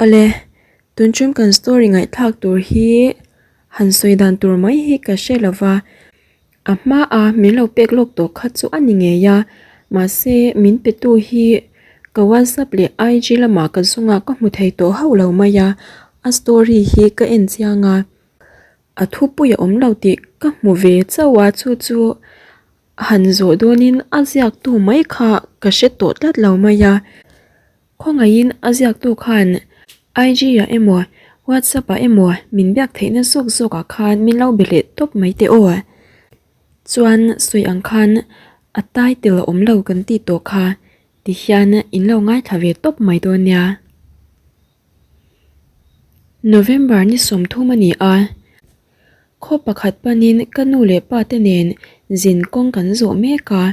Awle, tun tum kan story ngaihthlak tur hi han sawi dan tur mai hi ka hre lo va, a hma a min lo pek lawk tawh kha chu a ni ngei a, mahse min pe tu hi ka WhatsApp leh IG lamah ka zunga ka hmu thei tawh hauh lo mai a, a story hi ka en chiang a, a thupui a awm lo tih ka hmu ve chauh a chu chu han zawh dawnin a ziaktu mai kha ka hre tawh tlat lo mai a. Khawngaihin a ziaktu khan IG ah emaw WhatsApp ah emaw min biak theihna zawk zawk ah khan min lo be leh tawp mai teh aw. Chuan sawi ang khan a title a awm lo kan tih tawh kha ti hian in lo ngaithla ve tawp mai dawn nia. November ni 30 a ni a. Khaw pakhat panin ka nu leh pa te nen zin kawng kan zawh mek a,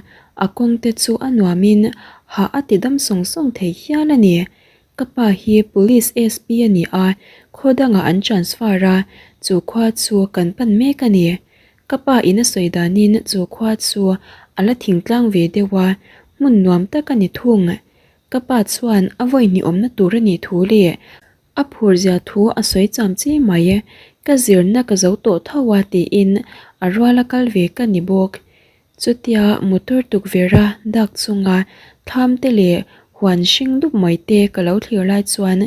a kawng te chu a nuamin hah a ti dam sawng sawng thei hial a ni. Ka pa hi Police SP a ni a, khaw dangah an transfer a, chu khua chu kan pan mek a ni. Ka pa in a sawi danin chu khua chu a la thingtlang ve deuh a, hmun nuam tak a ni thung. Ka pa chuan a vawi hniawmna tur a nih thu leh A phur zia thu a sawi cham chi mai, ka zirna ka zo tawh tho a tiin a ruala kal ve ka ni bawk. Chutia motor tukverha dak chunga thlam te leh huan hring dup mai te ka lo thlir lai chuan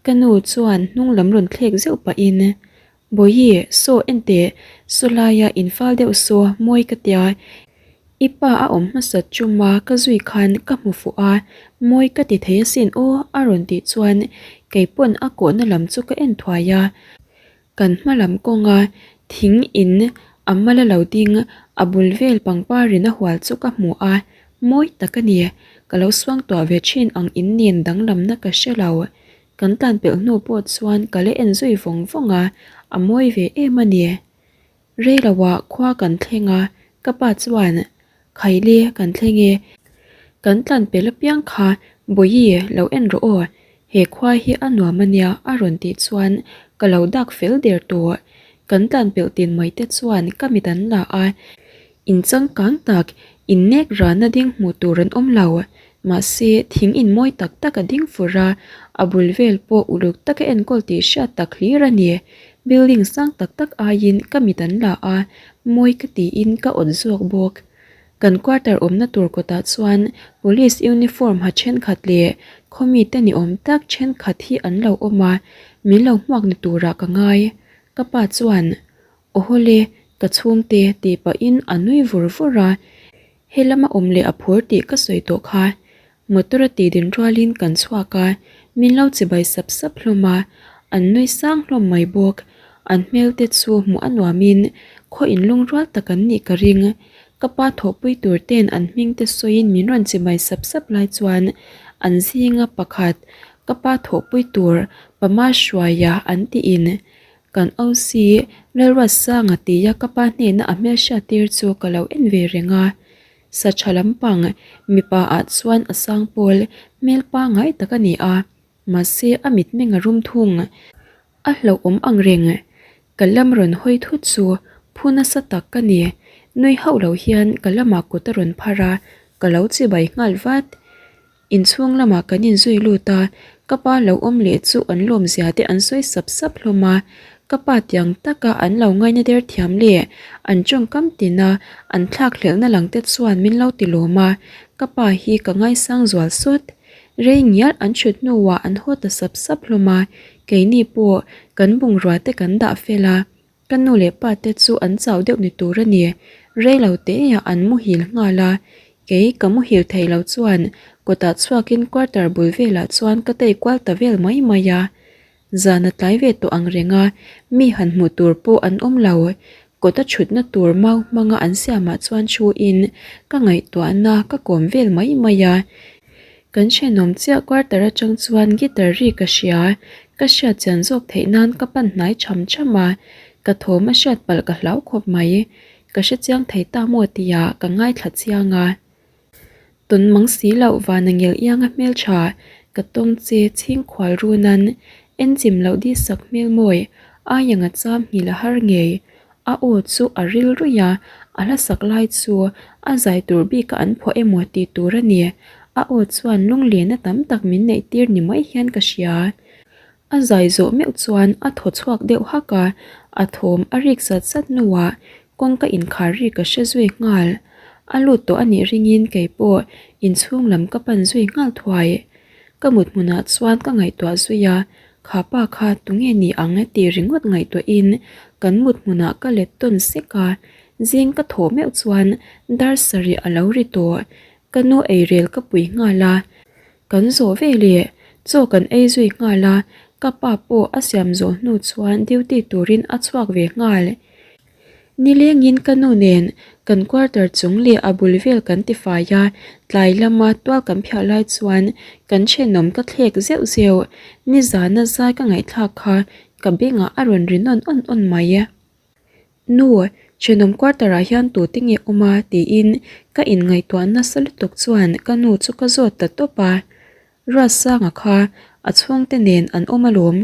ka nu chuan hnung lam rawn thlek zeuh pahin, Bawihi, saw en teh, saw laia infal deuh saw mawi ka tia, i pa a awm hmasat chuma ka zui khan ka hmu fuh a, mawi ka ti thei asin aw a rawn tih chuan kei pawn a kawhna lam chu ka en thuai a. Kan hma lam kawnga thing in a mala lo ding a bul vel pangparin a hual chu ka hmu a, mawi tak a ni, ka lo suangtuah ve thin ang in nen danglamna ka hre lo. Kan tlan pelh hnu pawh chuan ka la en zui vawng vawng a, a mawi ve em a ni. Rei loah khua kan thleng a, ka pa chuan, Khaile kan thleng e, kan tlan pelh apiang kha Bawihi lo en rawh aw, he khua hi a nuam a nia a rawn tih chuan ka lo dak fel der tawh. Kan tlan pelh tin mai te chuan ka mit an la a, In changkang tak, in nek rana ding hmuh tur an awm lo. Mahse, thing in mawi tak tak a ding fur a, a bul vel pawh uluk taka enkawl tih hriat tak hlir a ni. Building sang tak tak aiin ka mit an la a, mawi ka tiin ka awt zawk bawk. Kan quarter awmna tur kawtah chuan police uniform ha thenkhat leh khawmite ni awm tak thenkhat hi an lo awm a, min lo hmuak ni turah ka ngai. Ka pa chuan Awhawle, ka chhungte tih pahin a nui vur vur a, he lama awm leh a phur tih ka sawi tawh kha. Motor a tih din rualin kan chhuak a, min lo chibai sap sap hlawm a, an nui sang hlawm mai bawk. An hmel te chu hmuh a nuamin khaw inlungrual tak an nih ka ring. Ka pa thawhpui tur ten an hming te sawiin min rawn chibai sap sap lai chuan an zinga pakhat ka pa thawhpui tur Pama Hruaia an tiin Kan OC Lalruatsanga tia ka pa hnena a hmelhriat tir chu ka lo en ve reng a. Sa tha lampang mipa ah chuan a sang pawl hmel pangngai tak a ni a, mahse a mitmeng a rum thung. A hlauhawm ang reng. Ka lam rawn hawi thut chu phu nasa tak ka ni. Nui hauh lo hian ka lamah kut a rawn phar a, ka lo chibai nghal vat. Inchhung lamah kan inzui lut a, ka pa lo awm leh chu an lawmzia te an sawi sap sap hlawm a, ka pa tiang taka an lo ngaina der thiam leh an tawngkam tina an thlak hlelhna lang te chuan min lo ti lawm a, ka pa hi ka ngaisang zual sawt. Rei ngial an thut hnuah an haw ta sap sap hlawm a, keini pawh kan bungrua te kan dah fel a. Ka nu leh pa te chu an chau deuh ni tur a ni. Rei lo teah an muhil nghal a, kei ka muhil thei lo chuan kawtah chhuakin quarter bul velah chuan ka tei kual ta vel mai mai a. Zan a tlai ve tawh ang reng a, mi han hmuh tur pawh an awm lo. Kawta thutna tur mau hmanga an siamah chuan thuin ka ngaihtuahna ka kawm vel mai mai a. Kan thenawm chiah quarter atang chuan guitar ri ka hria, ka hriat chian zawk theih nan ka pan hnai cham cham a, ka thawm a hriat palh ka hlau khawp mai, ka hre chiang thei ta maw tia ka ngaithla chiang a. Tawn mang si loh vana ngel ianga hmeltha ka tawng che chhing khual runan en chim loh di sak hmel mawi aianga cham nghilh a har ngei. A aw chu a ril ruih a, a hla sak lai chu a zai tur bik a an phuah emaw tih tur a ni. A aw chuan lunglena tam tak min neih tir ni mai hian ka hria. A zai zawh meuh chuan a thaw chhuak deuh hak a, a thawm a rik sat sat hnuah kawngka inkhar ri ka hre zui nghal. A lut tawh a nih ringin kei pawh inchhung lam ka pan zui nghal thuai. Ka mut hmunah chuan ka ngaihtuah zui a, kha pa kha tunge ni ang tih ringawt ngaihtuahin kan mut hmunah ka let tawn sek a, zing ka thawh meuh chuan dar sarih a lo ri tawh. Ka nu eirel ka pui nghal a, kan zawh ve leh chaw kan ei zui nghal a, ka pa pawh a siam zawh hnu chuan duty turin a chhuak ve nghal. Nilengin ka nu nen kan quarter chung leh a bul vel kan tifai a, tlai lama tual kan phiah lai chuan kan thenawm ka thlek zeuh zeuh. Nizana zai ka ngaihthlak kha ka bengah a rawn ri nawn awn awn mai. Nu, thenawm quarter ah hian tute nge awm a? tiin ka inngaihtuah nasa lutuk chuan ka nu chu ka zawt ta tawp a. Ruatsanga kha a chhungte nen an awm alawm,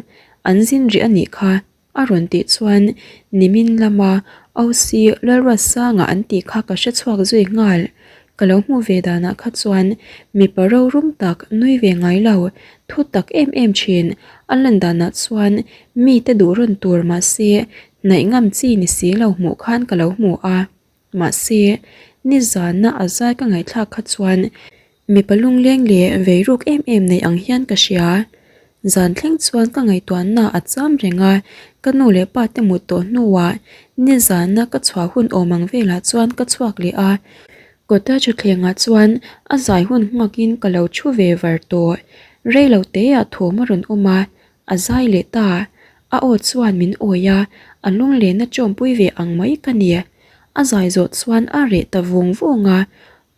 an zin rih a nih kha. A rawn tih chuan nimin lama OC Lalruatsanga an tih kha ka hre chhuak zui nghal. Ka lo hmuh ve danah kha chuan mipa rorum tak nui ve ngai lo, thu tak em em thin a lan danah chuan mite duh rawn tur mahse hnaih ngam chi ni si lo hmuh khan ka lo hmu a. Mahse nizana a zai ka ngaihthlak kha chuan Mipa lungleng leh veiruk em em nei ang hian ka hria. Zan thleng chuan ka ngaihtuahna a cham reng a, ka nu leh pa te mut tawh hnuah nizana ka chhuah hun awm ang velah chuan ka chhuak leh a. Kawta thutthlengah chuan a zai hun nghakin ka lo thu ve var tawh. Rei lo teah thawm a rawn awm a, a zai leh ta. A aw chuan min awi a, a lunglehna chawmpui ve ang mai ka ni. A zai zawh chuan a reh ta vung vung a,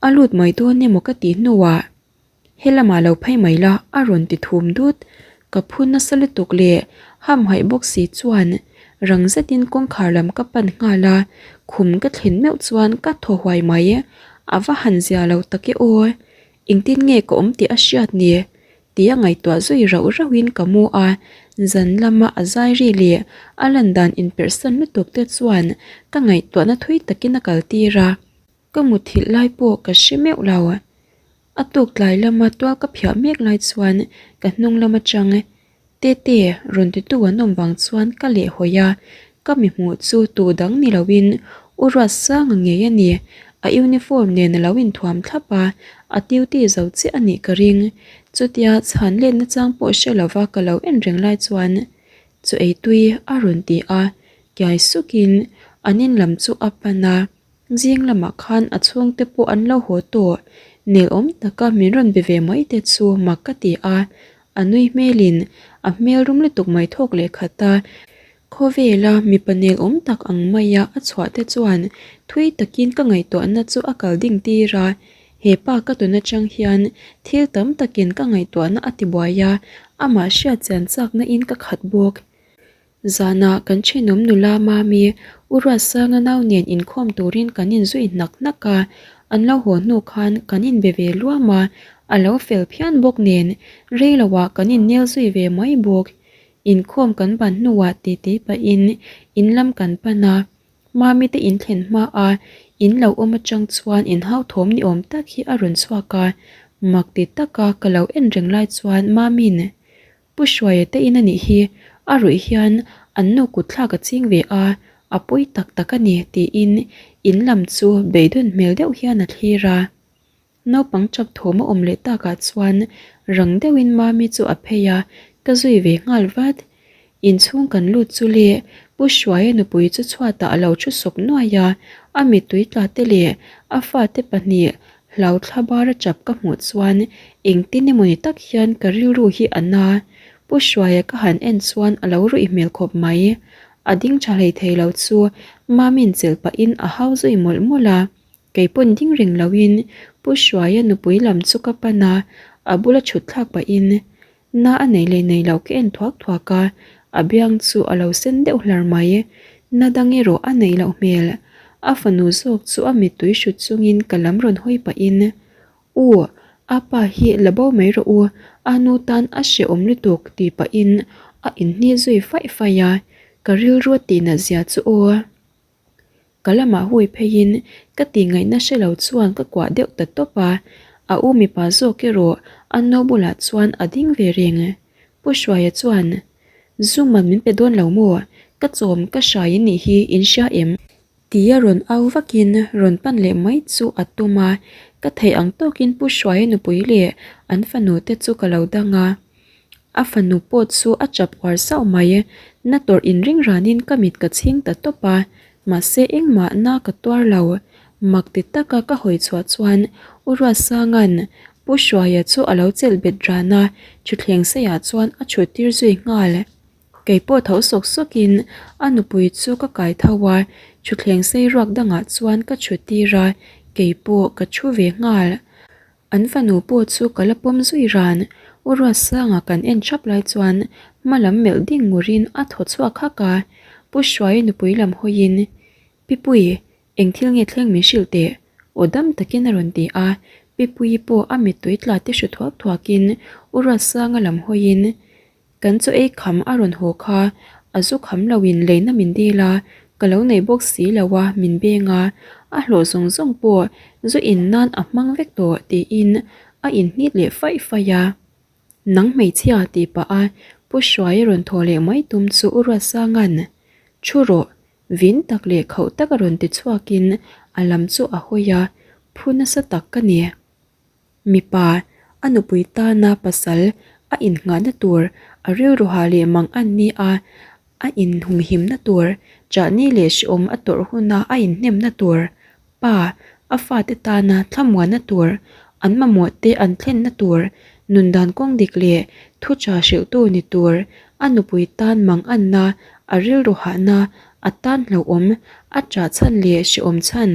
A lut mai dawn emaw ka tih hnuah helamah lo phei mai la a rawn ti thum dut. Ka phu nasa lutuk leh hamhaih bawk si chuan rang zetin kawngkhar lam ka pan nghal a, khum ka thlen meuh chuan ka thaw huai mai. A va han zia lo tak e aw, engtin nge ka awm tih a hriat ni? Tia ngaihtuah zui rauh rauhin ka mu a, zan lama a zai ri leh a lan dan inperhsan lutuk te chuan ka ngaihtuahna thui takin a kaltir a. Ka muthilh lai pawh ka hre meuh lo. A tuk tlai lama tual ka phiah mek lai chuan ka hnung lam atang Tete rawn titu an awm vang chuan ka leh hawi a, ka mi hmuh chu tu dang ni loin U Ruatsanga ngei a ni. A uniform nen a lo inthuam thlap a, a duty zo chiah a nih ka ring. Chutia chhan let nachang pawh hre lova ka lo en reng lai chuan Chu eitui a rawn ti a, kiai sukin an in lam chu a pan a. Zing lamah khan a chhungte pawh an lo haw tawh. Nelawm taka min rawn be ve mai te chu mak ka ti a, a nui hmelin a hmel rum lutuk mai thawk leh khat a. Khawvela mipa nelawm tak ang maia a chhuah te chuan thui takin ka ngaihtuahna chu a kal ding tir a. He pa ka tun atang hian thil tam takin ka ngaihtuahna a tibuai a, amah hriat chian chakna in ka khat bawk. Zanah kan thenawm nula Mami, U Ruatsanga nau nen inkhawm turin kan inzui hnak hnak a, an lo haw hnu khan kan inbe ve luam a, a lo fel phian bawk nen rei loah kan innel zui ve mai bawk. Inkhawm kan ban hnuah titi pahin in lam kan pan a, Mami te inthlen hma a in lo awm atang chuan inhauthawm ni awm tak hi a rawn chhuak a, mak ti taka ka lo en reng lai chuan Mami'n Pu Hruaia te in a nih hi, a ruih hian an nu kut thlak a ching ve a, a pawi tak tak a ni tiin in lam chu beidawn hmel deuh hian a thlir a. Naupang chap thawm a awm leh takah chuan rang deuhin Mami chu a phei a, ka zui ve nghal vat. Inchhung kan lut chu le, Pu Hruaia nupui chu chhuatah a lo thu sawp nuai a, a mittui tla te leh a fate pahnih Hlau thla bar a chap ka hmuh chuan engtin emawni tak hian ka rilru hi a na. Pu Hruaia ka han en chuan a lo ruih hmel khawp mai. A ding tha hlei thei lo chu Mamin chelh pahin a hau zui mawlh mawlh a. Kei pawn ding reng loin Pu Hruaia nupui lam chu ka pan a, a bula chhut thlak pahin Na a nei leh nei lo ka en thuak thuak a, a biang chu a lo sen deuh hlar mai. Na dang erawh a neih loh hmel. A fanu zawk chu a mittui hrut chungin ka lam rawn hawi pahin, U, a pa hi la bo mai rawh u, a nu tan a hrehawm lutuk tih pahin a inhni zui faih faih a, ka rilru a tihnat zia chu aw. Ka lamah hui pheiin ka tihngaihna hre lo chuan ka kuah deuh ta tawp a, a u mipa zawk erawh a nu bulah chuan a ding ve reng. Pu Hruaia chuan. Zu man min pe dawn lo maw? Ka chawm ka hrai in nih hi in hria em? Tia rawn au vakin rawn pan leh mai chu a tum a, ka theih ang tawkin Pu Hruaia nupui leh an fanu te chu ka lo dang a. A fanu pawh chu a chap uar sauh mai, na tawrh inring ranin ka mit ka chhing ta tawp a, mahse engmah na ka tuar lo. Mak ti taka ka hawi chhuah chuan U Ruatsanga'n Pu Hruaia chu a lo chelh bet ran a, thutthleng seiah chuan a chhut tir zui nghal. Kei pawh tho sawk sawkin a nupui chu ka kai tho a, thutthleng sei ruak dangah chuan ka chhut tir a, kei pawh ka thu ve nghal. An fanu pawh chu ka la pawm zui ran. U Ruatsanga kan en thap lai chuan hma lam melh ding ngurin a thaw chhuak hak a, Pu Hruaia nupui lam hawiin, Pipui, eng thil nge thleng min hrilh teh? Aw dam takin a rawn ti a, Pipuii pawh a mittui tla te hru thuak thuakin U Ruatsanga lam hawiin, Kan chaw ei kham a rawn haw kha, a zu kham lo in leina min dil a, ka lo nei bawk si lo a, min beng a, a hlawh zawng zawng pawh zu in nan a hmang vek tawh tiin a inhnit leh faih faih a. Nang hmeichhia tih pah a Pu Hruai a rawn thaw leh mai tum chu U Ruatsanga'n, Thu rawh, vin tak leh khauh tak a rawn ti chhuakin a lam chu a hawi a, phu nasa tak ka ni. Mipa, a nupui tana pasal a innghahna tur a rilruha leh mang an ni a, a inhumhimna tur, chahni leh hrehawm a tawrh huna a inhnemna tur, pa, a fate tana thlamuanna tur, an mamawhte an thlenna tur, nundan kawng dik leh thucha hrilhtu ni tur, a nupui tan mang anna, a rilruhahna, a tan hlauhawm, a chah chhan leh hrehawm chhan,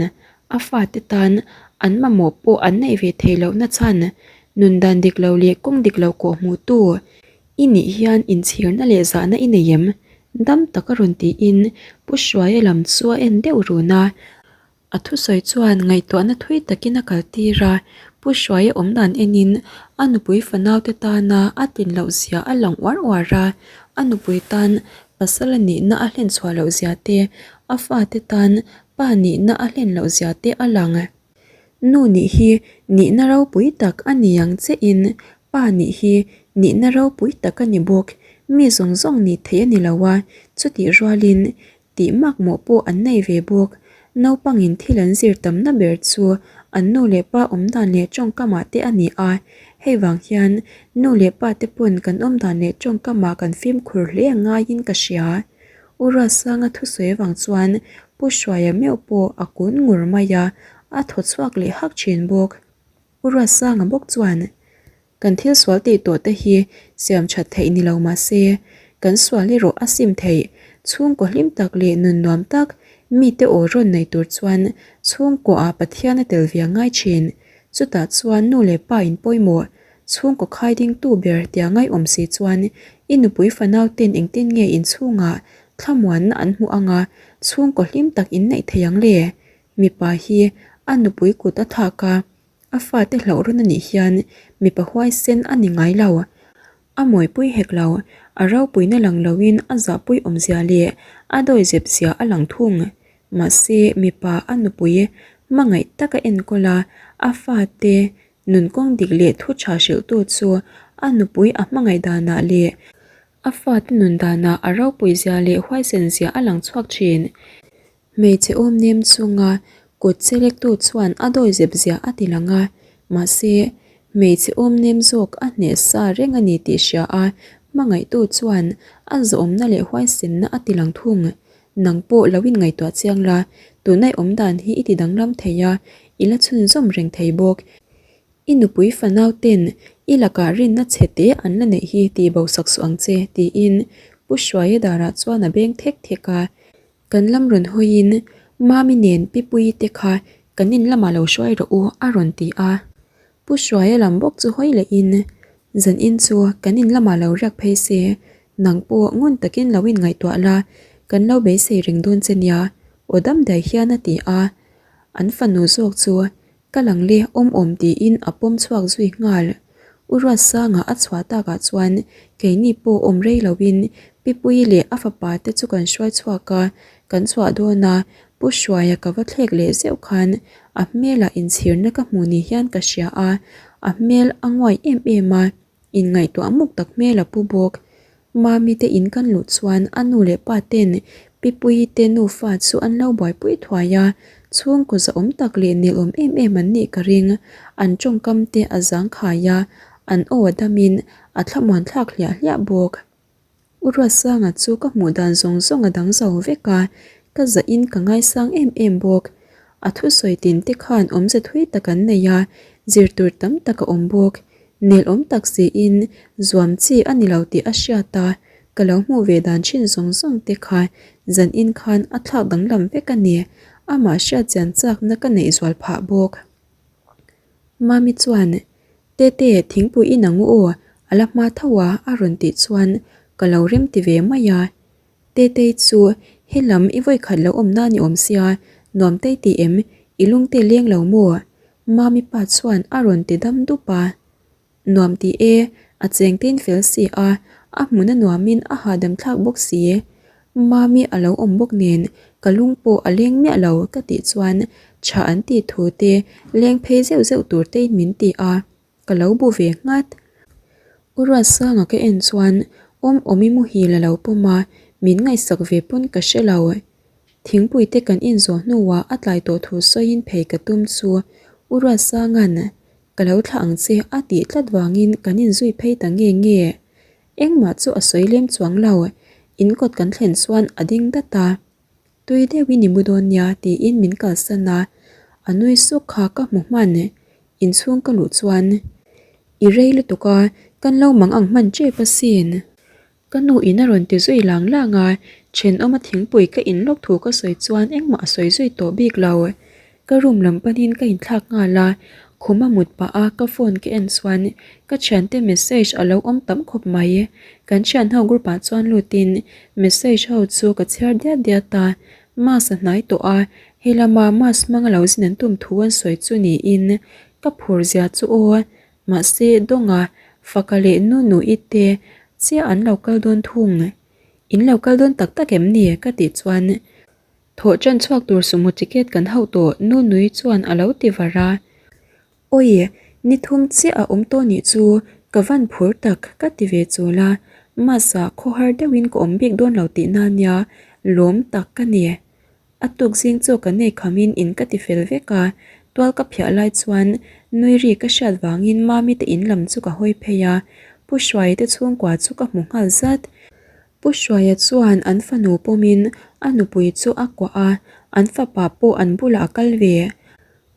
A fate tan an mamawh pawh an neih ve theih lohna chhan nun dan dik lo leh kawng dik lo kawh hmuhtu i nih hian inchhirna leh zahna i nei em? Dam tak a rawn tiin Pu Hruaia lam chu a en deuh run a. A thusawi chuan ngaihtuahna thui takin a kaltir a, Pu Hruaia awm dan enin a nupui fanaute tana a tlin loh zia a lang uar uar a, a nupui tan pasal a nihna a hlen chhuah loh zia te, a fate tan Pa nihna a hlen loh zia te a lang. Nu nih hi nihna ropui tak a ni ang che in pa nih hi nihna ropui tak a ni bawk. Mi zawng zawng nih theih a ni lo a, chutih rualin tih makmawh pawh an nei ve bawk. Naupangin thil an zir tamna ber chu an nu leh pa awmdan leh tawngkamah te a ni a, hei vang hian nu leh pa te pawn kan awmdan leh tawngkamah kan fimkhur hle a ngaiin ka hria. U Ruatsanga thusawi avang chuan Pu Hruaia meuh pawh a kun ngur mai a, a thaw chhuak leh hak thin bawk. U Ruatsanga bawk chuan, Kan thil sual tih tawh te hi siam that theih ni lo mah se, kan sual erawh a sim theih. Chhungkaw hlim tak leh nun nuam tak mite aw rawn nei tur chuan chhungkaw-ah Pathian a tel ve a ngai thin. Chutah chuan nu leh pa in pawimawh Chhungkaw khai dingtu ber tia ngaihawm si chuan i nupui fanau ten engtin nge inchhungah thlamuanna an hmuh anga chhungkaw hlim tak in neih thei ang le? Mipa hi a nupui kut a thlak a, a fate hlauh rawn a nih hian mipa huaisen a ni ngai lo. A mawipui hek lo, a ropuina lang loin a zahpui awmzia leh a dawizep zia a lang thung. Mahse mipa a nupui hmangaih taka enkawl a, a fate Nun kawng dik leh thu tha hrilhtu chu a nupui a hmangaih danah leh a fate nun danah a ropui zia leh huaisen zia a lang chhuak thin. Hmeichhe awm nem chunga kut chelektu chuan a dawi zep zia a ti lang a, mahse hmeichhe awm nem zawk a hneh sa reng a ni tih hria a hmangaihtu chuan a zawhawmna leh huaisenna a ti lang thung. Nang pawh lo inngaihtuah chiang la, tunai awm dan hi i ti danglam thei a, i la chhunzawm reng thei bawk. I nupui fanau ten i lakah rinna chhe te an la neih hi tih bo sak suh ang che, tiin Pu Hruaia darah chuan a beng thek thek a. Kan lam rawn hawiin Mami nen Pi Puii te kha kan in lamah lo hruai rawh u a rawn ti a. Pu Hruaia lam bawk chu hawi lehin, Zan in chu kan in lamah lo riak phei se, nang pawh ngun takin lo inngaihtuah la, kan lo beisei reng dawn che nia, aw dam daih hian a ti a. An fanu zawk chu ka lang le awm awm tiin a pawm chhuak zui nghal. U Ruatsanga a chhuah takah chuan keini pawh awm rei loin Pi Puii leh a fapa te chu kan hruai chhuak a, kan chhuah dawn a, Pu Hruaia ka va thlek leh zeuh khan a hmelah inchhirna ka hmu ni hian ka hria a, a hmel a nguai em em a, inngaihtuah muk tak hmel a pu bawk. Mami te in kan luh chuan a nu leh pa ten Pi Puii te nufa chu an lo buaipui thuai a, chhungkaw zahawm tak leh nelawm em em an nih ka ring. An tawngkam te a zangkhai a, an aw a damin a thlamuan thlak hliah hliah bawk. U Ruatsanga chu ka hmuh dan zawng zawng a dang zo vek a, ka zahin ka ngaisang em em bawk. A thusawi tin te khan awmze thui tak an nei a, zir tur tam tak a awm bawk. Nelawm tak siin zuam chi a ni lo tih a hriat a, ka lo hmuh ve dan thin zawng zawng te kha zanin khan a thlak danglam vek a ni. Amah hriat chian chakna ka neih zual phah bawk. Mami chuan Tete, thingpui in ang u aw, a la hma tho a, a rawn tih chuan ka lo rem ti ve mai a. Tetei chu helam i vawikhat lo awm na ni awm sia, nuam tei ti em, i lungte leng lo maw? Mami pa chuan a rawn ti dam dup a. Nuam ti e, a cheng tein fel si a, a hmun a nuamin a hahdam thlak bawk si. Mami a lo awm bawk nen ka lung pawh a leng miah lo ka tih chuan tha an tih thu te leng phei zeuh zeuh tur te in min ti a, ka lo bu ve nghat. U Ruatsanga ka en chuan awm awm i muhil a lo pawm a, min ngaihsak ve pawn ka hre lo. Thingpui te kan inzawh hnuah a tlai tawh thu sawiin phei ka tum chu U Ruatsanga'n ka lo thlah ang che a tih tlat vangin kan inzui phei ta nge nge. Engmah chu a sawi lem chuang lo, in kawt kan thlen chuan a ding dat a. Tui deuhin i mu dawn nia tiin min kalsan a, a nui suk kha ka hmu hman. Inchhung ka luh chuan i rei lutuk a, kan lo mang ang hman tep asin. Ka nu in a rawn ti zui lang lang a, thenawma thingpui ka in lawk thu ka sawi chuan engmah a sawi zui tawh bik lo. Ka room lam panin ka inthlak nghal a, khum a mut pah a ka phone ka en chuan ka thiante message a lo awm tam khawp mai. Kan thian ho group ah chuan lutin message ho chu ka chhiar diat diat a, mask a hnai tawh a, he lama mask hmang a lo zin an tum thu an sawi chu niin ka phur zia chu aw. Mahse Dawnga, Faka leh Nunu-i te chiah an lo kal dawn thung. In lo kal dawn tak tak em ni? ka tih chuan Thawh ṭan chhuak tur sumo ticket kan hauh tawh Nunui chuan a lo ti var a. Awi, ni thum chiah a awm tawh nih chu ka van phur tak ka ti ve chul a, Masa khawhar deuhin ka awm bik dawn lo tihna nia lawm tak ka ni. A tuk zing chaw ka nei khamin in ka ti fel vek a, tual ka phiah lai chuan nui ri ka hriat vangin Mami te in lam chu ka hawi phei a, Pu Hruaia te chhungkua chu ka hmu nghal zat. Pu Hruaia chuan an fanu pawmin a nupui chu a kuah a, an fapa pawh an bulah a kal ve.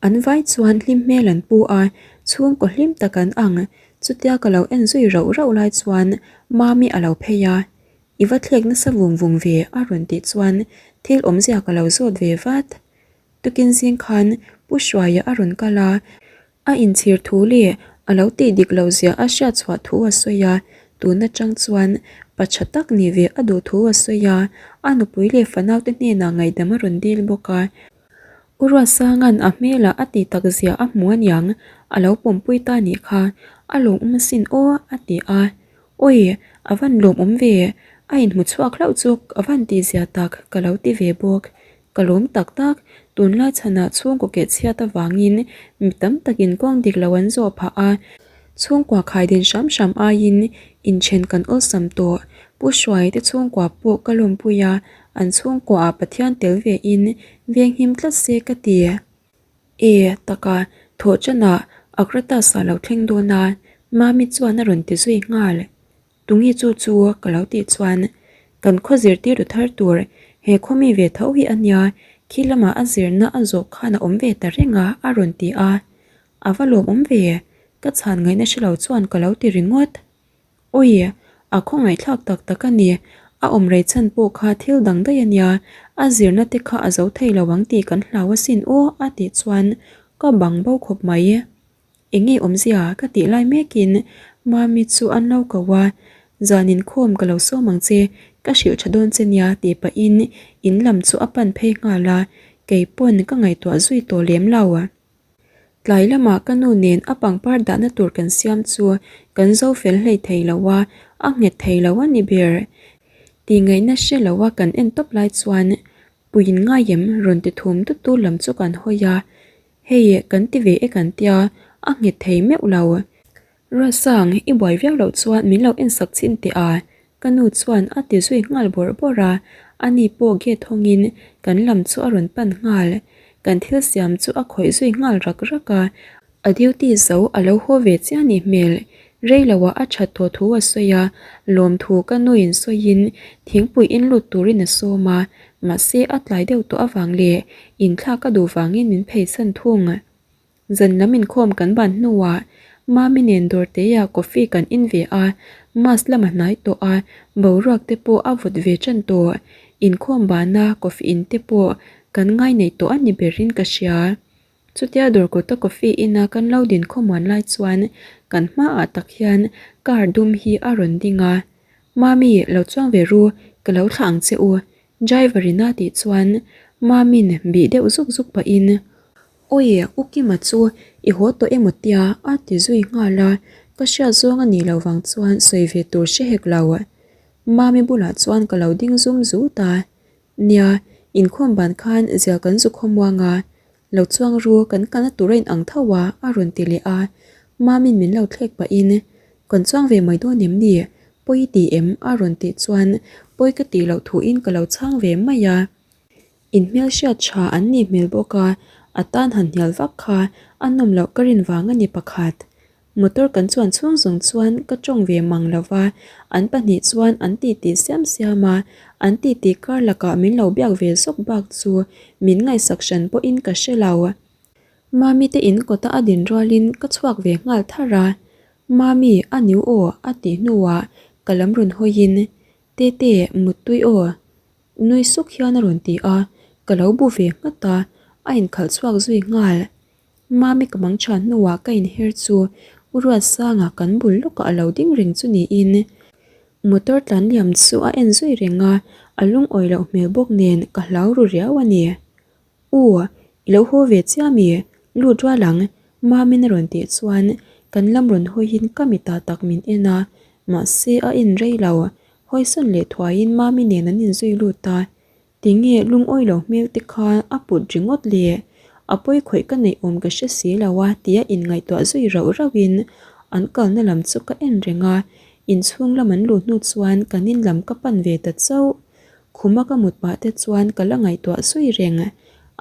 An vai chuan hlim hmel an pu a, chhungkaw hlim tak an ang. Chutia ka lo en zui rauh rauh lai chuan Mami a lo phei a, I va thlek nasa vung vung ve a rawn tih chuan thil awmzia ka lo zawt ve vat. Tukin zing khan Pu Hruaia a rawn kal a, A inchhir thu leh a lo tih dik loh zia a hriat chhuah thu a sawi a, tun atang chuan pa tha tak nih ve a duh thu a sawi a, a nupui leh fanaute hnenah ngaihdam a rawn dil bawk a. U Ruatsanga'n a hmelah a tih tak zia a hmu aniang, a lo pawmpui ta nih kha, a lawmawm asin aw a ti a. Awi, a van lawmawm ve, a inhmu chhuak hlauh chu a van tih zia tak ka lo ti ve bawk. Ka lawm tak tak, tunlai chhanah chhungkaw keh chhiat avangin mi tam takin kawng dik lo an zawh phah a, chhungkua khaidin hram hram aiin inthen kan awlsam tawh. Pu Hruai te chhungkua pawh ka lawmpui a, an chhungkuaah Pathian tel vein venghim tlat se ka ti. E, taka, thawh chanah Akratas ah lo thleng dawn a, Mami chuan a rawn ti zui nghal. Tunge chu chu ka lo tih chuan kan khaw zirtir tu thar tur he khaw mi ve tho hi a nia, khi lamah a zirna a zawh khan a awm ve ta reng a a rawn ti a, a va lawmawm ve, ka chhan ngaihna hre lo chuan ka lo ti ringawt. Awi, a khawngaihthlak tak tak a ni, a awm rei chhan pawh kha thil dang daih a nia, a zirna te kha a zo thei lo ang tih kan hlau asin aw a tih chuan ka bang bo khawp mai. Eng nge awmzia ka tih lai mekin Mami chu an lo ko a, Zan inkhawm ka lo sawm ang che, ka hrilh tha dawn che nia tih pahin in lam chu a pan phei nghal a, kei pawn ka ngaihtuah zui tawh lem lo. Tlai lamah ka nu nen a pangpar dahna tur kan siam chu kan zo fel hlei thei lo a, a nghet thei lo a ni ber. Tih ngaihna hre lo a kan en tawp lai chuan Puiin ngai em rawn ti thum tut tu lam chu kan hawi a, Hei kan ti ve e kan tia, a nghet thei meuh lo. Ruatsang, i buai viau loh chuan min lo en sak chhin teh a. Ka nu chuan a ti zui nghal bawrh bawrh a, ani pawh gate hawngin kan lam chu a rawn pan nghal. Kan thil siam chu a khawih zui nghal rak rak a, a duty zo a lo haw ve chiah nih hmel. Rei loah a that tawh thu a sawi a, lawmthu ka nuin sawiin thingpui in lut turin a sawm a, mahse a tlai deuh tawh avang leh inthlak a duh vangin min pheisan thung. Zan lam inkhawm kan ban hnuah Mami nen dawrteiah coffee kan in ve a, Mass lam a hnai tawh a, boruak te pawh a vawt ve tan tawh. Inkhawm bana coffee in te pawh kan ngai neih tawh a ni berin ka hria. Chutia dawrkawta coffee ina kan lo din khawmuan lai chuan kan hmaah tak hian car dum hi a rawn ding a, Mami, lo chuang ve ru, ka lo thlah ang che u, driver in a tih chuan Mami'n bih deuh zuk zuk pahin, Awi, U Kima chu i haw tawh emaw tia a ti zui nghal a, ka hriat zawng a nih loh vang chuan sawi ve tur hre hek lo. Mami bulah chuan ka lo ding zum zut a, Nia, inkhawm ban khan zial kan zu khawmuang a, lo chuang ru kan kalna tur a inang tho a a rawn ti leh a, Mami'n min lo thlek pahin, Kan chuang ve mai dawn em ni? Pawi i ti em? a rawn tih chuan pawi ka tih loh thuin ka lo chhang ve mai a. Inhmelhriat tha an nih hmel bawk a, a tan han hnial vak kha a nawm loh ka rin vang a ni pakhat. Motor kan chuan chhung zawng chuan ka tawng ve mang lo va, an pahnih chuan an titi siam siam a, an titi kar lakah min lo biak ve zawk bak chu min ngaihsak hran pawhin ka hre lo. Mami te in kawta a din rualin ka chhuak ve nghal tharh a, Mami, a niu aw a tih hnuah ka lam rawn hawiin, Tete, muttui aw. Nui suk hian a rawn ti a, ka lo bu ve nghat a, a inkhalh chhuak zui nghal. Mami ka mang than hnuah ka inher chu U Ruatsanga kan bul lawkah a lo ding reng chu niin motor tlan liam chu a en zui reng a, a lungawi loh hmel bawk nen ka hlau ru riau a ni. U, i lo haw ve chiah mi? Lut rual ang, Mami'n a rawn tih chuan kan lam rawn hawiin ka mitah tak min en a, mahse a en rei lo. Hawisawn leh thuaiin Mami nen an inzui lut a, tinge lungawi lo hmel te kha a put ringawt le? A pawi khawih ka neih awm ka hre si lo a tia inngaihtuah zui rauh rauhin an kalna lam chu ka en reng a, inchhung lam an luh hnu chuan kan in lam ka pan ve ta chauh. Khuma ka mut pah te chuan ka la ngaihtuah zui reng.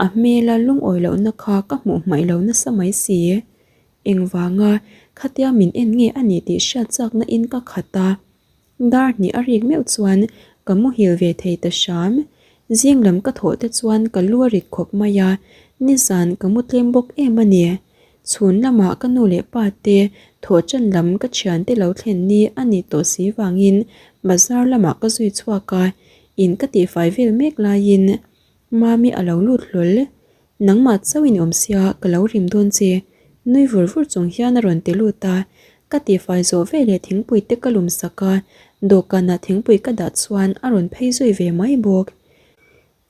A hmela lungawi lohna kha ka hmuh hmaih lo nasa mai si. Engvanga khatia min en nge a nih tih hriat chakna in ka khat a. Dar hnih a rik meuh chuan ka muhil ve thei ta hram. Zing lam ka thawh te chuan ka lu a rit khawp mai a, nizan ka mu tlem bawk em a ni. Chhun lamah ka nu leh pa te thawh ṭan lam ka thiante lo thlen ni a nih tawh si vangin bazar lamah ka zui chhuak a, in ka tihfai vel mek laiin Mami a lo lut hlawl. Nangmah chauh in awm sia ka lo rim dawn che nui vur vur chung hian a rawn ti lut a, ka tihfai zawh veleh thingpui te ka lum sak a, dawhkanah thingpui ka dah chuan a rawn phei zui ve mai bawk.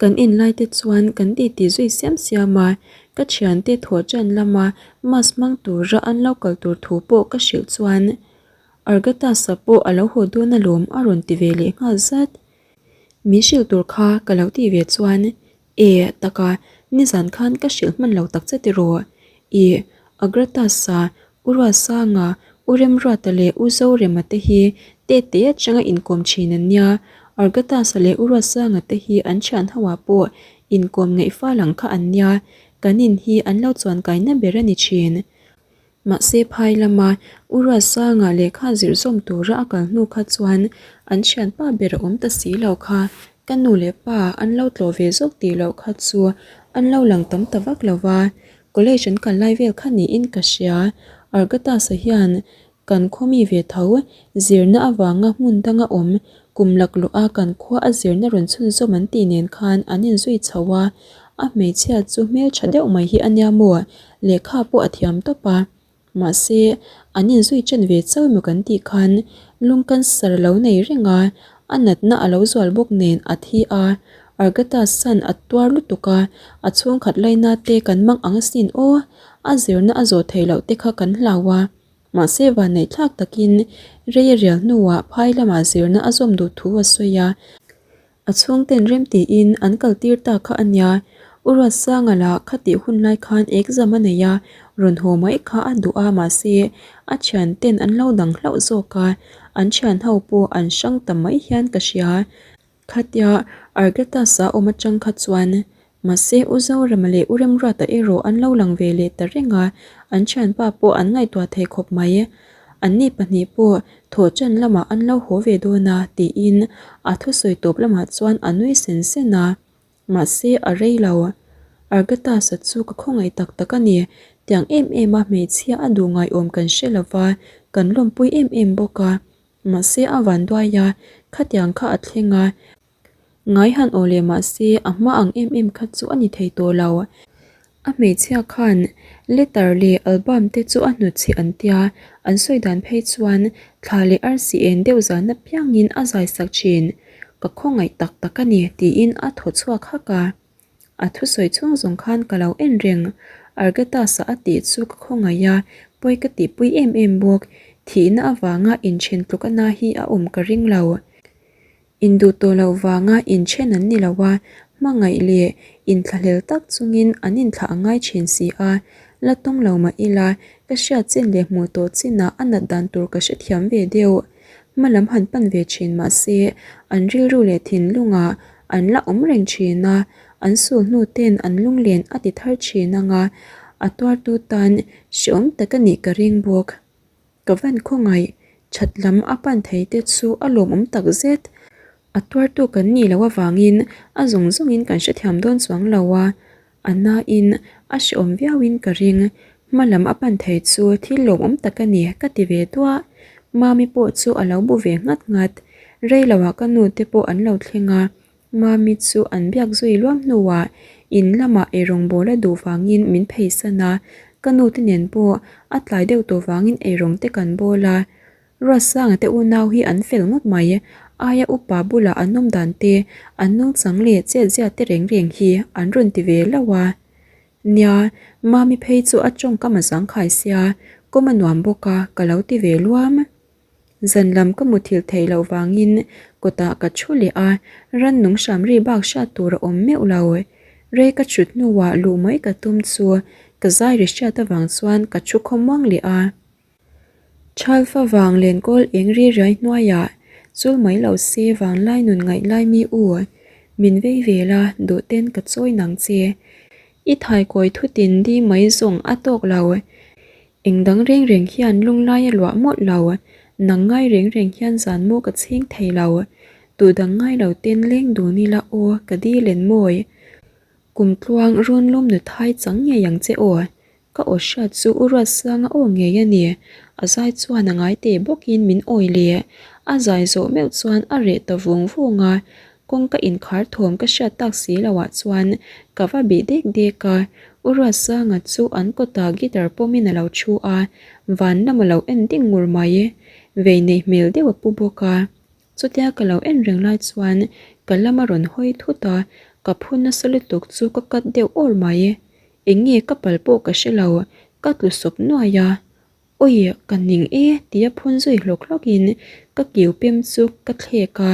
Kan inlai te chuan kan titi zui siam siam a, ka thiante thawh ṭan lama mask hmang tura an lo kal tur thu pawh ka hrilh chuan Argatasa pawh a lo haw dawn alawm a rawn ti ve leh nghal zat. Min hrilh tur kha ka lo tih ve chuan E, taka, nizan khan ka hrilh hman lo tak che tiraw? Ih, Agratasa, U Ruatsanga, U Remruata leh U Zorema te hi tete atanga inkawm thin an nia. Argatasa leh U Ruatsanga te hi an thian ho ah pawh inkawm ngaih fal ang kha an nia, kan in hi an lo chuan kaina ber a ni thin. Mahse phai lama U Ruatsanga lehkha zir zawm tura a kal hnu kha chuan an thianpa ber a awm ta si lo kha, ka nu leh pa an lo tlawh ve zawk tih loh kha chu an lo lang tam ta vak lo va, college an kal lai vel kha niin ka hria. Argatasa hian kan khaw mi ve tho zirna avanga hmun danga awm kum laklawh a kan khua a zirna rawn chhunzawm an tih nen khan an inzui chho a, a hmeichhia chu hmeltha deuh mai hi a nia maw? Lehkha pawh a thiam tawp a, mahse an inzui chen ve chauh emaw kan tih khan lung cancer a lo nei reng a, a natna a lo zual bawk nen a thi a, Argata san a tuar lutuk a, a chhungkhat laina te kan mang ang asin aw, a zirna a zawh theih loh te kha kan hlau a, mahse vanneih thlak takin rei a rial hnuah phai lamah zirna a zawm duh thu a sawi a. A chhungten rem tiin an kal tir ta kha a nia. U Ruatsanga lah khatih hun lai khan exam a nei a, Rawn haw mai kha a duh a mahse a thian ten an lo dang hlauh zawk a, an thian ho pawh an hrang ta mai hian ka hria. Khatia Argatas-a awm atang kha chuan mahse U Zorema leh U Remruata erawh an lo lang ve leh ta reng a, an thianpa pawh an ngaihtuah thei khawp mai. Anni pahnih pawh thawhṭan lamah an lo haw ve dawn a tiin a thusawi tawp lamah chuan a nui sen sen a. Mahse a rei lo. Argatas-a chu ka khawngaih tak tak a ni. Tiang em em a hmeichhia a duh ngaiawm kan hre lo va, kan lawmpui em em bawk a. Mahse a van duai a, khatiang kha a thleng a. Ngai han aw leh mahse a hma ang em em kha chu a ni thei tawh lo. A hmeichhia khan letter leh album te chu a hnutchhe an tia, an sawi dan phei chuan thla leh arsi en deuh zan apiangin a zai sak thin. Ka khawngaih tak tak a ni tiin a thaw chhuak hak a. A thusawi chhung zawng khan ka lo en reng. Argatas-a a tih chu ka khawngaih a, pawi ka tihpui em em bawk. Thihna avanga inthen tluk a na hi a awm ka ring lo. Induh tawh loh vanga inthen an ni lo a, hmangaih leh inthlahlel tak chungin an inthlah a ngai thin si a. La tawng lo mah ila, ka hriat chin leh hmuh tawh chinah a nat dan tur ka hrethiam ve deuh. Hma lam han pan ve thin mah se, an rilru leh thinlungah an la awm reng thin a, an sul hnu ten an lunglen a ti thar thin ang a, a tuartu tan hreawm tak a nih ka ring bawk. Ka van khawngaih, that lam a pan thei te chu a lawmawm tak zet. A tuartu kan nih loh avangin a zawng zawngin kan hrethiam dawn chuang lo a, A nain a hrehawm viauin ka ring. Hma lam a pan thei chu thil lawmawm tak a ni ka ti ve duah. Mami pawh chu a lo bu ve nghat nghat. Rei loah ka nu te pawh an lo thleng a, Mami chu an biak zui luam hnuah in lamah eirawng bawl a duh vangin min pheisan a, ka nu te nen pawh a tlai deuh tawh vangin eirawng te kan bawl a. Ruatsanga te unau hi an fel ngawt mai, aia upa bulah an awm dan te, an nungchang leh chetziat te reng reng hi an rawn ti ve lo a. Nia, Mami phei chu a tawngkam a zangkhai sia, kawm a nuam bawk a, ka lo ti ve luam. Zan lam ka muthilh theih loh vangin kawtah ka thu leh a, rannung hram ri bak hriat tur a awm meuh lo. Rei ka thut hnuah luh mai ka tum chu ka zai ri hriat avang chuan ka thu khawmuang leh a. Thalfa vang lenkawl eng ri riai hnuaiah chul mai lo se vanglai nun ngaih lai mi u, min vei ve la duh ten ka chawi nang che. I thaikawi thutin di mai zawng a tawk lo. Eng dang reng reng hian lunglai a luah mawlh lo, nang ngai reng reng hian zan maw ka chhing thei lo. Duh dang ngai lo ten leng dun ila aw ka di len mawi. Kum tluang rawn lawm nuthai chang ngei ang che aw. Ka aw hriat chu U Ruatsanga aw ngei a ni. A zai chuan a ngai teh bawkin min awi leh. A zai zawh meuh chuan a reh ta vung vung a. Kawngka inkhar thawm ka hriat tak si loah chuan ka va bih dek dek a. U Ruatsanga chu an kawtah guitar pawmin a lo thu a, van lam a lo en ding ngur mai. Vei neih hmel deuh a pu bawk a. Chutia ka lo en reng lai chuan ka lam a rawn hawi thut a, ka phu nasa lutuk chu ka cut deuh awr mai. Eng nge ka pal pawh ka hre lo, ka tlu sawp nuai a. Awi, ka ning e tia phun zui hlawk hlawk in ka kiu pem chu ka thlek a.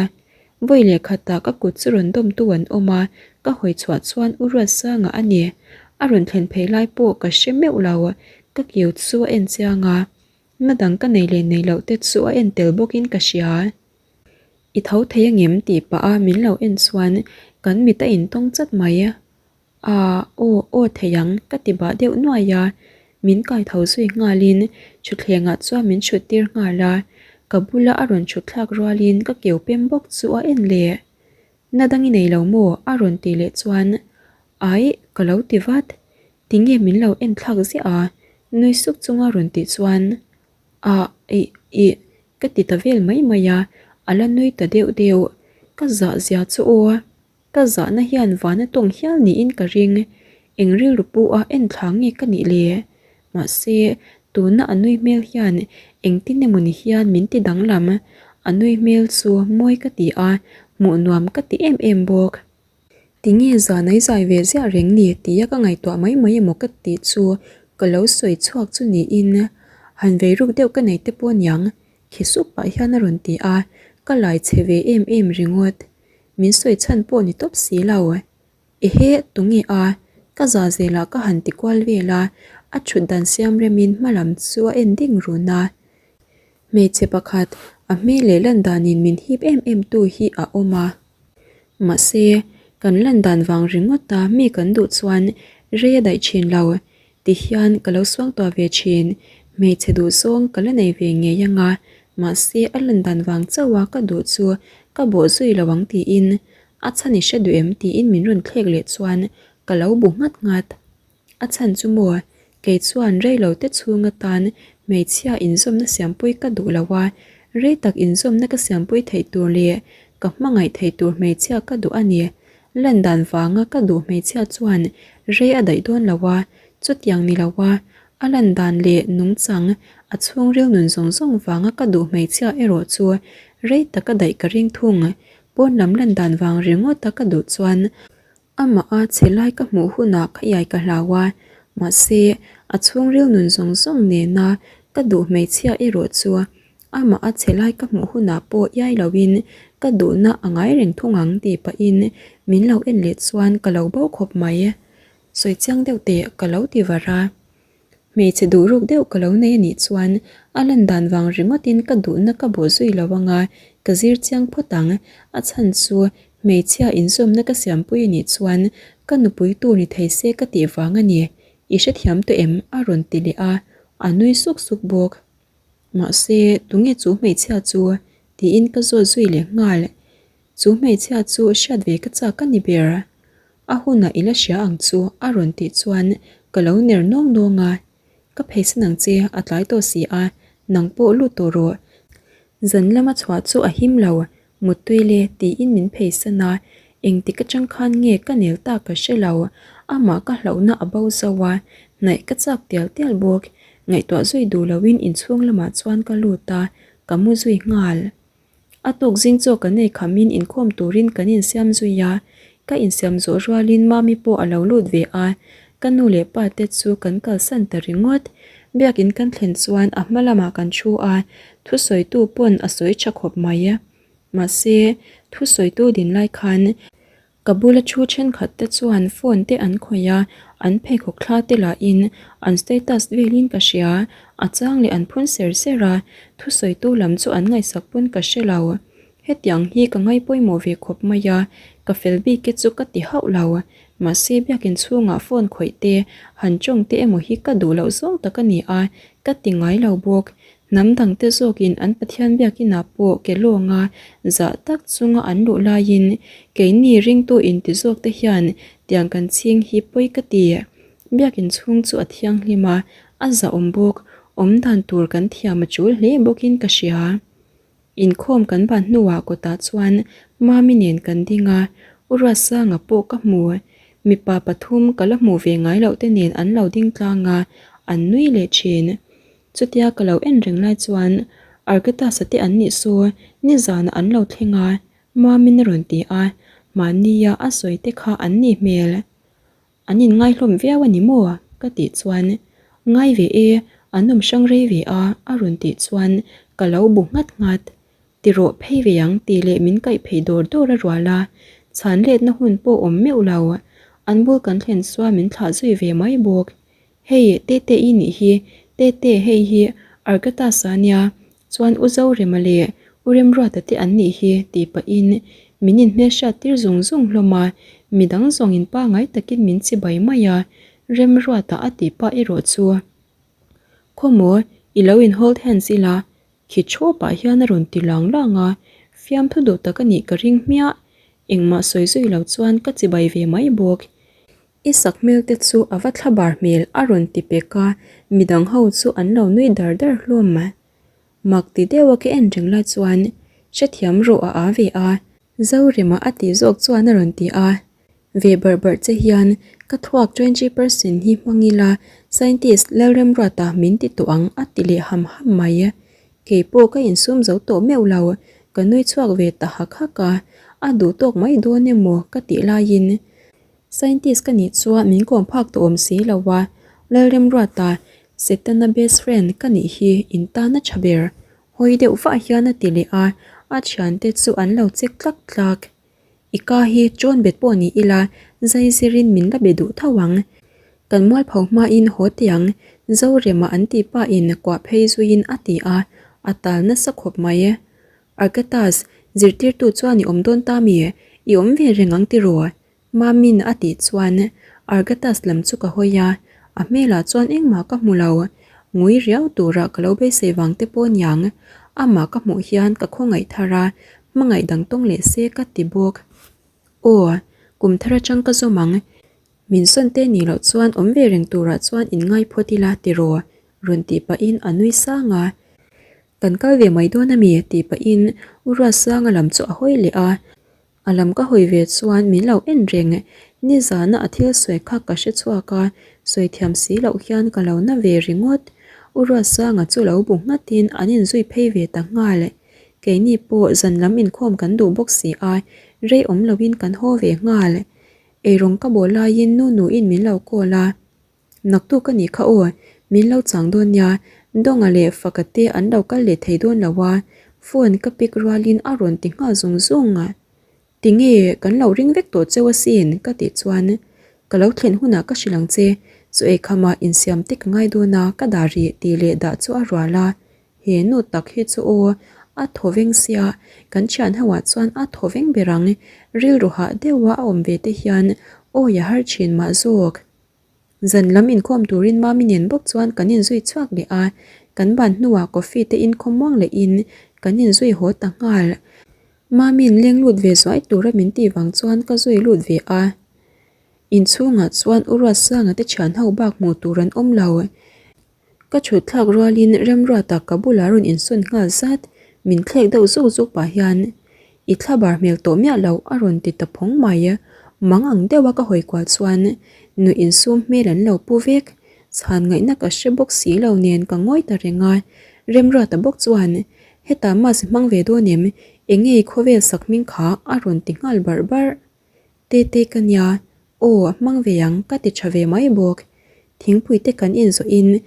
Vawi leh khatah ka kut chu rawn dawmtu an awm a, ka hawi chhuah chuan U Ruatsanga a ni. A rawn thlen phei lai pawh ka hre meuh lo, ka kiu chu a en chiang a. Na dang ka nei leh nei loh te chu a en tel bawkin ka hria. I tho thei angem tih pah a min lo en chuan kan mit a intawng chat mai. Aa, aw, aw thei ang, ka ti bah deuh nuai a. Min kai tho zui nghalin thutthlengah chuan min thut tir nghal a. Ka bula a rawn thut thlak rualin ka keu pem bawk chu a en leh. Na dang i nei lo maw? a rawn ti leh chuan Aih, ka lo ti vat. Tinge min lo en thlak ziah a? Nui suk chunga rawn tih chuan Ah, ih, ih, ka ti ta vel mai mai a, a la nui ta deuh deuh. Ka zah zia chu aw. Ka zahna hian vana tawng hial niin ka ring. Eng rilru pu a en thla nge ka nih le? Mahse, tuna a nui hmel hian engtin emaw ni hian min ti danglam. A nui hmel chu mawi ka ti a, hmuh nuam ka ti em em bawk. Tinge zan ai zai ve ziah reng ni tia ka ngaihtuah mai mai emaw ka tih chu ka lo sawi chhuak chu niin han vei ruk deuh ka nei te pawh aniang khi sup pah hian a rawn ti a, ka lai chhe ve em em ringawt. Min sawi chhan pawh ni tawp si lo. Ehe, tunge a? Ka za zelah ka han ti kual vel a, A thut dan siam remin hma lam chu a en ding run a. Hmeichhe pakhat, a hmel leh lan danin min hip em em tu hi a awm a. Mahse, kan lan dan vang ringawta mi kan duh chuan rei a daih thin lo. Ti hian ka lo suangtuah ve thin. Hmeichhe duh zawng ka la nei ve ngei anga, mahse a lan dan vang chauha ka duh chu ka bawh zui lo ang tiin a chhan i hre duh em tiin min rawn thlek leh chuan ka lo bu nghat nghat. A chhan chu maw, kei chuan rei lo te chhung atan hmeichhia inzawmna siampui ka duh lo a, rei tak inzawmna ka siampui theih tur leh ka hmangaih theih tur hmeichhia ka duh a ni. Lan dan vanga ka duh hmeichhia chuan rei a daih dawn lo a, chutiang ni lo a, a lan dan leh nungchang a chhungril nun zawng zawng vanga ka duh hmeichhia erawh chu rei tak a daih ka ring thung. Pawn lam lan dan vang ringawta ka duh chuan Amah a che lai ka hmuh hunah ka iai ka hlau a, mahse a chhungril nun zawng zawng nena ka duh hmeichhia erawh chu amah a che lai ka hmuh hunah pawh iai loin ka duhna a ngai reng thung ang tih pahin min lo en leh chuan ka lo bo khawp mai. Sawi chiang deuh teh ka lo ti var a. Hmeichhe duh ruk deuh ka lo nei anih chuan a lan dan vang ringawtin ka duhna ka bawh zui lo anga ka zir chiang phawt ang. A chhan chu hmeichhia inzawmna ka siampui anih chuan ka nupui tur ni thei se ka tih vang a ni. I hrethiam tawh em? a rawn ti leh a, a nui suk suk bawk. Mahse, tunge chu hmeichhia chu? tiin ka zawt zui leh nghal. Chu hmeichhia chu hriat ve ka chak a ni ber. A hunah i la hria ang chu a rawn tih chuan ka lo ner nawng nawng a. Ka pheisan ang che a tlai tawh si a, nang pawh lut tawh rawh. Zan lama chhuah chu a him lo, muttui le tiin min pheisan a, engtik atang khan nge ka nel tak ka hre lo, amah ka hlauhna a bo zo a, hnaih ka chak tial tial bawk. Ngaihtuah zui duh loin inchhung lamah chuan ka lut a, ka mu zui nghal. A tuk zing chaw kan ei khamin inkhawm turin kan insiam zui a, ka insiam zawh rualin Mami pawh a lo lut ve a, ka nu leh pa te chu kan kalsan ta ringawt. Biakin kan thlen chuan a hma lamah kan thu a, thusawitu pawn a sawi tha khawp mai. Mahse, thusawitu din lai khan Ka bula thu thenkhat te chuan phone te an khawih a, an pheikhawk thla te lahin an status velin ka hria, a chang leh an phun ser ser a, thusawitu lam chu an ngaihsak pawn ka hre lo. Hetiang hi ka ngai pawimawh ve khawp mai a, ka fel bik te chu ka ti hauh lo. Mahse biakin chhungah phone khawih te, han tawng te emaw hi ka duh loh zawng tak a ni a, ka ti ngai lo bawk. Hnam dangte zawkin an Pathian biakinah pawh ke lawnga zah tak chunga an luh laiin keini ringtu inti zawkte hian tiang kan chhing hi pawi ka ti. Biakin chhung chu a thianghlim a, a zahawm bawk, awmdan tur kan thiam a tul hle bawkin ka hria. Inkhawm kan ban hnuah kawtah chuan Mami nen kan ding a, U Ruatsanga pawh ka hmu. Mipa pathum ka la hmuh ve ngai loh te nen an lo ding tlang a, an nui leh thin. Chutia ka lo en reng lai chuan Arcatasa te an nih saw nizanah an lo thleng a, Mamin a rawn ti a, mahnia a sawi te kha an nih hmel. An inngai hlawm viau a ni maw? ka tih chuan Ngai ve e, an awm hrang rei ve a a rawn tih chuan ka lo bu nghat nghat. Ti rawh phei ve ang tih leh min kaih phei dawr dawr a rual a, chhan letna hun pawh awm meuh lo. An bul kan thlen chuan min thlah zui ve mai bawk. Hei, Tete i nih hi, Tete hei hi Argatas a nia, chuan U Zorema leh U Remruata te an nih hi tih pahin min inhmelhriat tir zung zung hlawm a, midang zawng in pangai takin min chibai mai a, Remruata a tih pah erawh chu Khawmaw, i lo in hold hands ila, khi thawpah hian a rawn ti lang lang a, fiamthu duh tak a nih ka ring hmiah, engmah sawi zui lo chuan ka chibai ve mai bawk. I sak hmel te chu a va thla bar hmel a rawn ti pek a, midang ho chu an lo nui dar dar hlawm. Mak ti deuh a ka en reng lai chuan hrethiam rawh a aa ve a, Zorema a tih zawk chuan a rawn ti a, ve barh barh che hian ka thuak 20% hi hmang ila scientist Lalremruata min ti tawh ang a ti leh ham ham mai. Kei pawh ka insum zo tawh meuh lo, ka nui chhuak ve ta hak hak a, a duh tawk mai dawn emaw ka tih laiin Scientist ka nih chuan min kawm phak tawh awm si lo a, Lalremruata, Setana best friend ka nih hi in tan a tha ber. Hawi deuh vah hian a ti leh a, a thiante chu an lo chek tlak tlak. I ka hi chawn bet pawh ni ila, zai zirin min la be duh tho ang. Kan mualpho hmain haw tiang Zorema an tih pa in kuah phei zuiin a ti a, a tal nasa khawp mai. Arkatas, zirtirtu chuan i awm dawn ta mi? I awm ve reng ang tiraw? Mamin a tih chuan Argatas lam chu ka hawi a, a hmelah chuan engmah ka hmu lo. Ngui riau tura ka lo beisei vang te pawh niang. Amah ka hmuh hian ka khawngaih thar a, hmangaih dang tawng leh se ka ti bawk. Aw, kum thar atang ka zawm ang. Min sawn te nih loh chuan awm ve reng turah chuan in ngai phawt ila tiraw? Rawn tih pahin a nui sang a. Kan kal ve mai dawn ami? Tih pahin U Ruatsanga lam chu a hawi leh a. A lam ka hawi ve chuan min lo en reng. Nizana a thil sawi kha ka hre chhuak a, sawi thiam si loh hian ka lo na ve ringawt. U Ruatsanga chu lo bu nghatin an inzui phei ve ta nghal. Keini pawh zan lam inkhawm kan duh bawk si a, rei awm loin kan haw ve nghal. Eirawng ka bawh laiin nu nuin min lo call a. Naktuk a nih kha aw, min lo chang dawn nia, Dawnga leh Faka te an lo kal leh thei dawn lo a, phone ka pick rualin a rawn ti nghal zung zung. Tinge kan lo ring vek tawh cheu asin ka tih chuan ka lo thlen hunah ka hrilh ang che, chu eikhama insiam te ka ngai dawn a ka dah rih tih leh dah chu a rual a, He nu tak hi chu aw, a thaw veng sia, kan thian ho ah chuan a thaw veng ber ang, rilru hah deuha a awm ve te hian awi a har thin mah zawk. Zan lam inkhawm turin Mami nen bawk chuan kan inzui chhuak leh a, kan ban hnuah coffee te inkhawm muang lehin kan inzui haw ta nghal. Mami'n leng lut ve zuai tura min tih vang chuan ka zui lut ve a. Inchhungah chuan U Ruatsanga te thian ho bak hmuh tur an awm lo. Ka chhut thlak rualin Remruata ka bulah rawn insawn nghal zat, min thlek deuh zuk zuk pah hian I thla bar hmel tawh miah loh a rawn ti ta phawng mai. Mang ang deuha ka hawi kual chuan nuih insum hmel an lo pu vek. Chhan ngaihna ka hre bawk si lo nen ka ngawi ta reng a. Remruata bawk chuan Hetah mass i hmang ve dawn em? Enge i khawvel sak hming kha a rawn ti nghal barh barh. Tete ka nia, aw a hmang ve ang ka ti tha ve mai bawk. Thingpui te kan inzawhin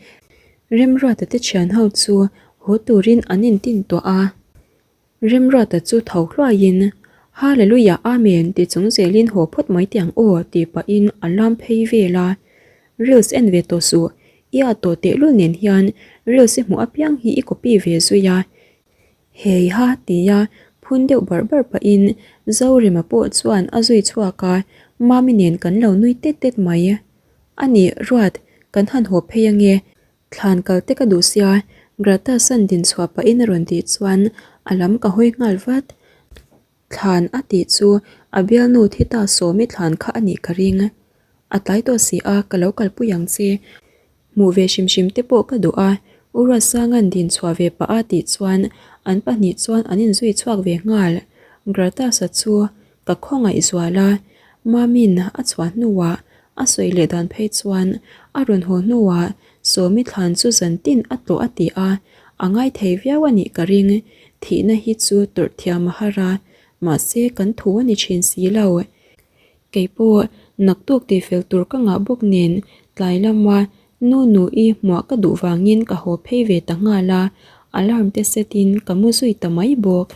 Remruata te thian ho chu haw turin an intin tuah a. Remruata chu tho hluaiin, Hallelujah Amen ti chung zelin haw phawt mai teh ang aw tih pahin a lam phei vel a. Reels en ve tawh suh, i a tawh tehlul nen hian reels i hmuh apiang hi i copy ve zui a. Hei ha tia phun deuh barh barh pahin Zorema pawh chuan a zui chhuak a, Mami nen kan lo nui tet tet mai. A nih Ruat, kan han haw phei ange, thlan kal te ka duh sia, Grata san din chhuah pahin a rawn tih chuan a lam ka hawi nghal vat. Thlan a tih chu a bialnu thi ta Sawmi thlan kha a nih ka ring. A tlai tawh si a, ka lo kalpui ang che. Hmuh ve hrim hrim te pawh ka duh a, U Ruatsanga'n din chhuah ve pah a tih chuan an pahnih chuan an inzui chhuak ve nghal. Gratasa chu ka khawngaih zual a, Mami'n a chhuah hnuah a sawi leh dan phei chuan a rawn haw hnuah Sawmi thlan chu zan tin a tlawh a ti a, a ngai thei viau a nih ka ring. Thihna hi chu tawrh thiam a har a, mahse kan thu a ni thin si lo. Kei pawh naktuk tihfel tur ka ngah bawk nen tlai lama nu nu-i hmuah ka duh vangin ka haw phei ve ta nghal a, alarm te set in ka mu zui ta mai bawk.